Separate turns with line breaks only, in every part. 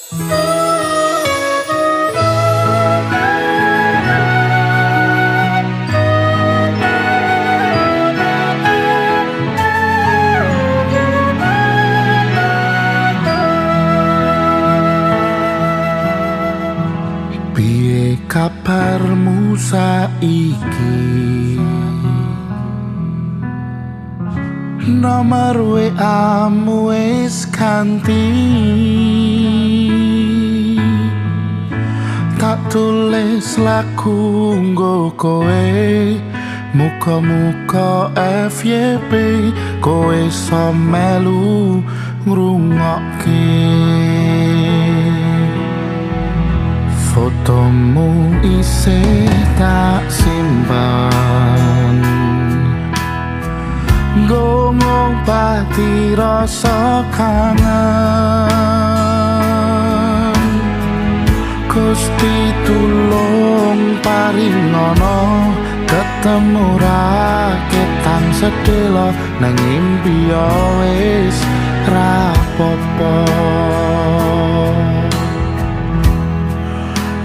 Piye kabarmu saiki? Nomor WA-mu wis ganti. Tak tulis lagu nggo kowe, muga-muga FYP kowe iso melu ngrungokke. Fotomu isih tak simpan, nggo ngobati rasa kangen. Gusti tulung paringono ketemu raketang sedelo, nang impi wis rapopo.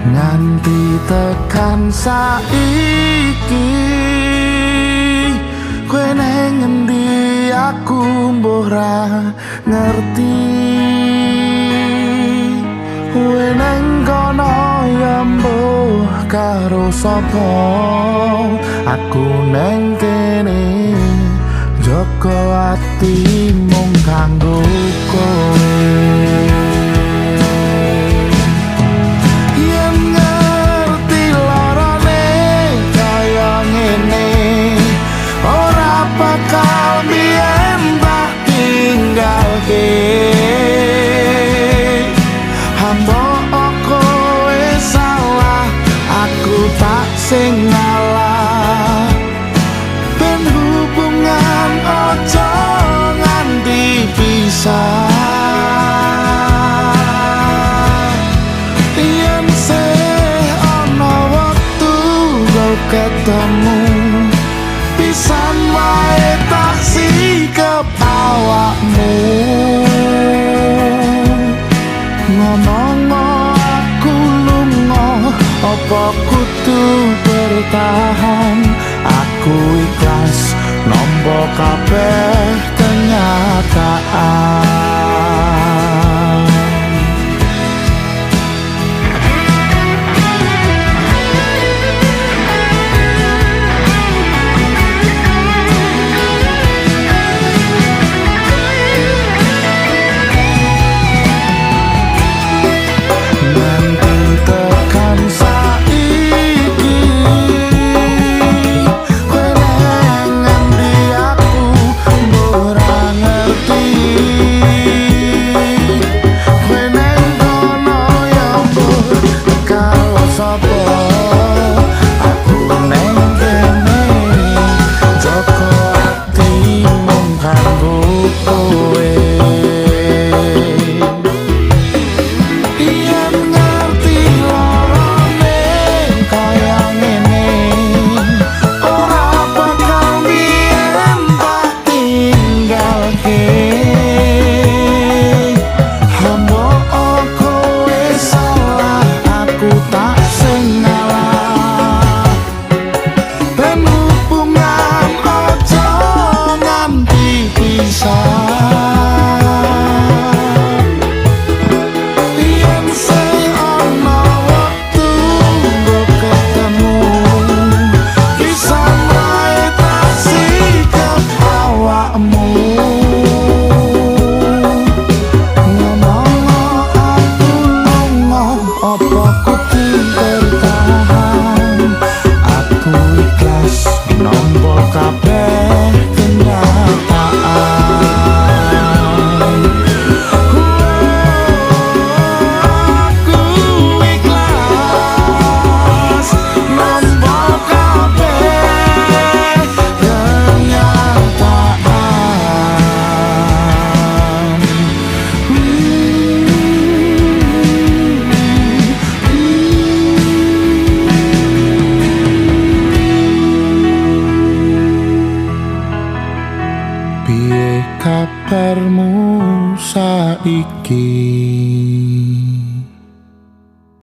Nganti tekan saiki, kowe neng ngendi aku mbuh ra ngerti. Kowe neng kono ya mbuh karo sapa, aku neng kene jaga ati mung kanggo kowe. Bakal biyen tak tinggalke, hamba kowe salah, aku tak sing ngalah. Ben hubungan aja nganti pisah. Yen sih ana wektu go ketemu, pisan wae tak sikep awakmu. Ngomong aku lunga, apa kudu bertahan? Aku ikhlas nampa kabeh kenyataan. Piye kabarmu saiki?